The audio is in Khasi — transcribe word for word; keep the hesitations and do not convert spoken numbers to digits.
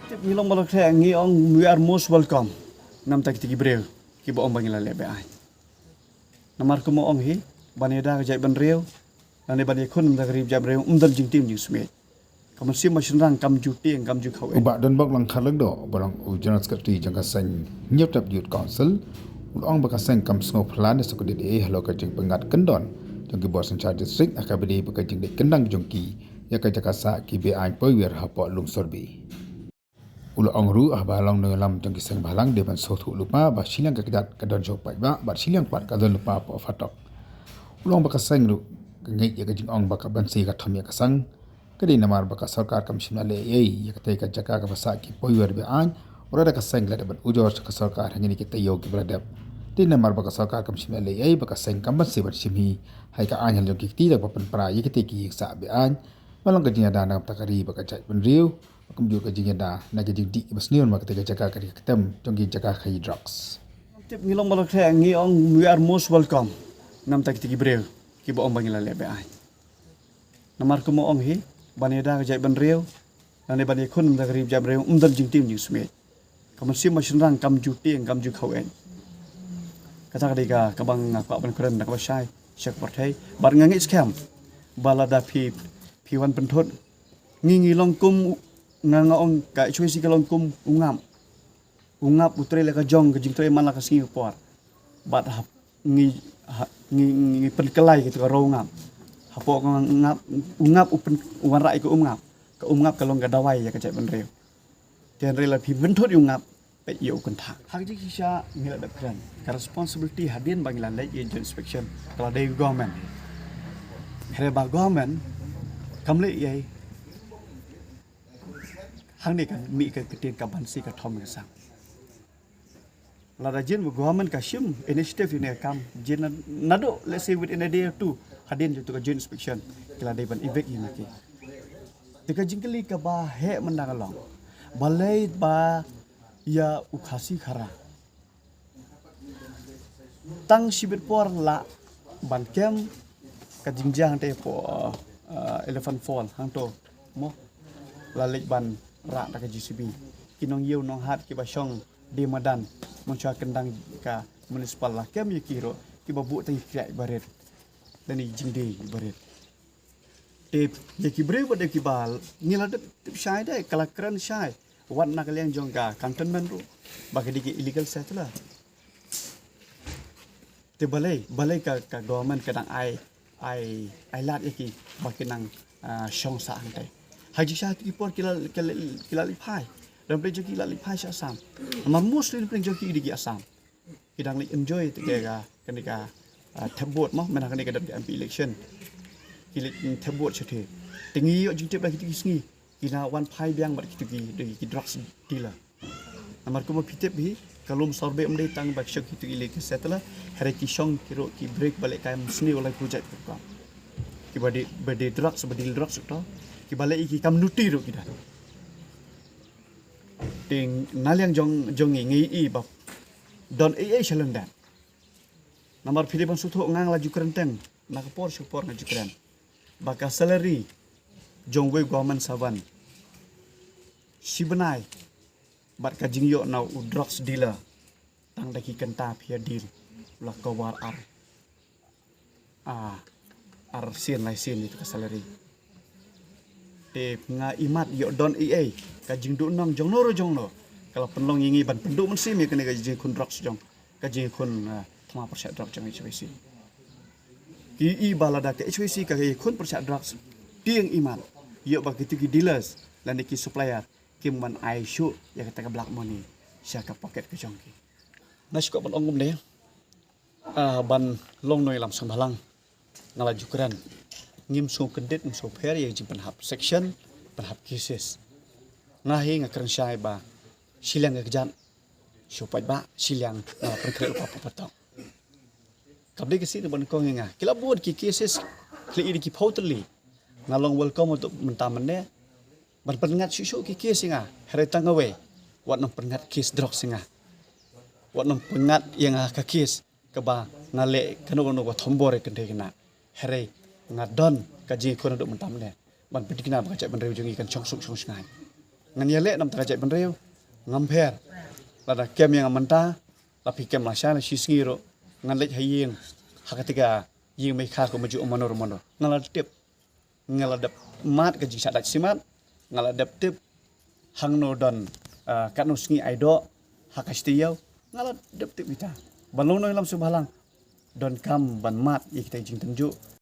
Tip ngi long ba la khreh, ngi ong we are most welcome. Namar kita ki briew kiba ong ba ngi la leh be-aiñ. Namar kumba ong hi, ban ïada ka jaitbynriew lane ban ïakhun namar ka ri jaitbynriew, ym don jingtim jingsmiej. Ka mynsiem ba shynrang kam ju tieng, kam ju khaw. U Bah Donbok Langkhat Lyngdoh, ba long u General Secretary jong ka seng Hynñiewtrep Youth Council, u la ong ba ka seng kam sngewphylla ne sngewkhuslai halor ka jingpyngngad kyndon jong ki bor synshar district ha kaba ïadei bad ka jingdei kyndang jong ki ïa ka jaka sah ki be-aiñ poiwiar hapoh Lungsorbi. U la ong ruh, ah, ba long nongïalam jong ki seng bhalang dei ban sngewthuh lypa ba shiliang ka kjat ka don sha u paidbah bad shiliang pat ka don lypa hapoh phatok. U la ong ba ka seng ruh ka ngeit ïa ka jingong ba ka ban sih ka thom ïa ka sang. Ka dei namar ba ka sorkar kam shym la leh ei ei ïa katei ka jaka kaba sah ki poiwiar be-aiñ. Ura da ka seng la dep ban ujor sha ka sorkar hangne ki taïew kiba la dep. Dei namar ba ka sorkar kam shym la leh ei ei ba ka seng kam ban sih ban shim hi ha ka aiñ ha la jong ki kti da ba pynpra ïa katei ki ïing sah be-aiñ. Ba long ka jingïada na ka bynta ka ri bad ka jaitbynriew. Kumjuh ka jingïada na ka jingdih ba sniew namar katei ka jaka ka dei ka ktem jong ki jaka khaïi drugs. Tip ngi long ba la khreh, ngi ong we are most welcome. Namar kita ki briew kiba ong ba ngi la leh be-aiñ. Namar kumba ong hi, ban ïada ka jaitbynriew lane ban ïakhun namar ka ri jaitbynriew, ym don jingtim jingsmiej. Ka mynsiem ba shynrang kam ju tieng, kam ju khaw. Kata ka dei ka kaba nga kwah ban kren da kaba shai sha ka pyrthei. Bad nga ngeit skhem ba lada phi, phi wan pynthut, ngi, ngi long kum, nga, nga ong ka H Y C ka long kum u ngap. U ngap u trei la ka jong, ka jingtrei man la ka sngi ka por. Bad hap, ngi, ha, ngi, ngi pynkylla ïa kata ka roi u ngap. Hapoh ka ngap, u ngap u pyn, u wanrah ïa ka um ngap. Ka um ngap ka long ka dawai ïa ka jaitbynriew. Te hynrei la phi pynthut ïa u ngap, peit ïa u kynthah. Ha ka jingshisha ngi la dep kren, ka responsibility hadien ba ngi la leit ïa joint inspection ka la dei government. Hynrei ba government kam leh ei ei, hangne ka mih ka ktien ka ban sih ka thom ka sang. Lada jin ba government ka shim initiative ïa kane ka kam, jin na, naduh, let's say, within a day or two hadien jong ka joint inspection ki la dei ban evict ïa ki. Te ka jingkylli kaba heh mynta ka long, balei ba ïa u Khasi Khara tang shibit por lah ban kem ka jingjia hangtei hapoh, uh, Elephant Fall hangto, mo, la leit ban rah da ka J C B. Ki nongïew nonghat kiba shong die madan mynshuwa kyndang ka municipal la kem ïa ki ruh kiba buh tang ïa ki kriah iba rit lane jingdie iba rit. Te ïa ki briew ba dei kiba, ngi la dep tip shai de, ka la kren shai wat na ka liang jong ka cantonment ruh ba ka dei ki illegal settler. Te balei, balei ka, ka government ka dang ai, ai, ai lad ïa ki ba ki nang, ah, shong sah hangtei. Ha jingshisha ki por ki la, ki la, ki la leit phai. Don pdeng jong ki la leit phai sha Assam. Namar mostly pdeng jong ki dei ki Assam. Ki dang leit enjoy te ka, kane ka, ah, thep vote mo, mynta kane ka dep ka M P election. Ki leit thep vote shathie. Te ngi ïoh jingtip da kito ki sngi ki la wan phai biang bad kito ki, ki drugs dealer. Namar kumba phi tip hi, ka Lum Sorbeh ym dei tang ba ki shong kito ki illegal settler, hynrei ki shong ki ruh ki briew ba leh kam sniew lai project ruh kam. Kiba dei, ba dei drugs, ba dei drugs ruh to. Kiba leh ïa ki kam nuti ruh ki don. Te na liang jong, jong ngi, ngi i ba don ei ei sha lyndet. Namar phi dei ban sngewthuh, nga, nga la ju kren teng na ka por sha ka por nga ju kren ba ka salary jong uwei u government servant shi bnai bad ka jingïoh na u drugs dealer tang da ki kynta phi ïa deal la cover ar, ah, ar sien lai sien ïa ka salary. Te nga imat ïoh don ei ei ka jingduhnong jongno ruh jongno ka la pynlong ïa ngi ban pynduh mynsiem ïa kane ka jingkhun drugs jong, ka jingkhun, ah, thma pyrshah drugs jong H Y C. Ki i ba lada ka H Y C ka ïakhun pyrshah drugs, tieng imat ïoh ba kito ki dealers lane ki supplier kim ban ai shuh ïa kata ka black money sha ka pocket ka jong ki. Nga shu kwah ban ong kumne, ah, ban long nongïalam seng bhalang, nga la ju kren, ngim sngewkyndit, ngim sngewpher ïa ka jingpynhap section, pynhap cases. Nga hi nga kren shai ba shiliang ka kjat shu paidbah, shiliang nga la pynkhreh lypa hapoh phatok. Kam dei ka sien ban kong ïa nga. Ki la bud ki cases, ki la ïa ki phew tylli. Nga long welcome haduh mynta mynne ban pynngat shuh shuh ki case ïa nga. Hynrei tang kawei, wat nang pynngat case drugs ïa nga. Wat nang pynngat ïa nga ka case kaba nga leh kano kano ka thombor ïa kynthei khynnah. Hynrei nga don ka jingïakhun haduh mynta mynne ban pynthikna ba ka jaitbynriew jong ngi kan shong suk shong shngaiñ. Ngan ïaleh namar ka jaitbynriew. Ngam pher. Lada kem ïa nga mynta, la phi kem la shai la shi sngi ruh, ngan leit ha ïing, ha kata ka ïing Meikha kumjuh mano mano. Nga la tip, nga la dep mad ka jingshah dait shimet, nga la dep tip hangno don, ah, katno sngi ai doh ha ka shi taïew, nga la dep tip kita. Ban long nongïalam sngewbha lang, donkam ban mad ïa kita ki jingtynjuh,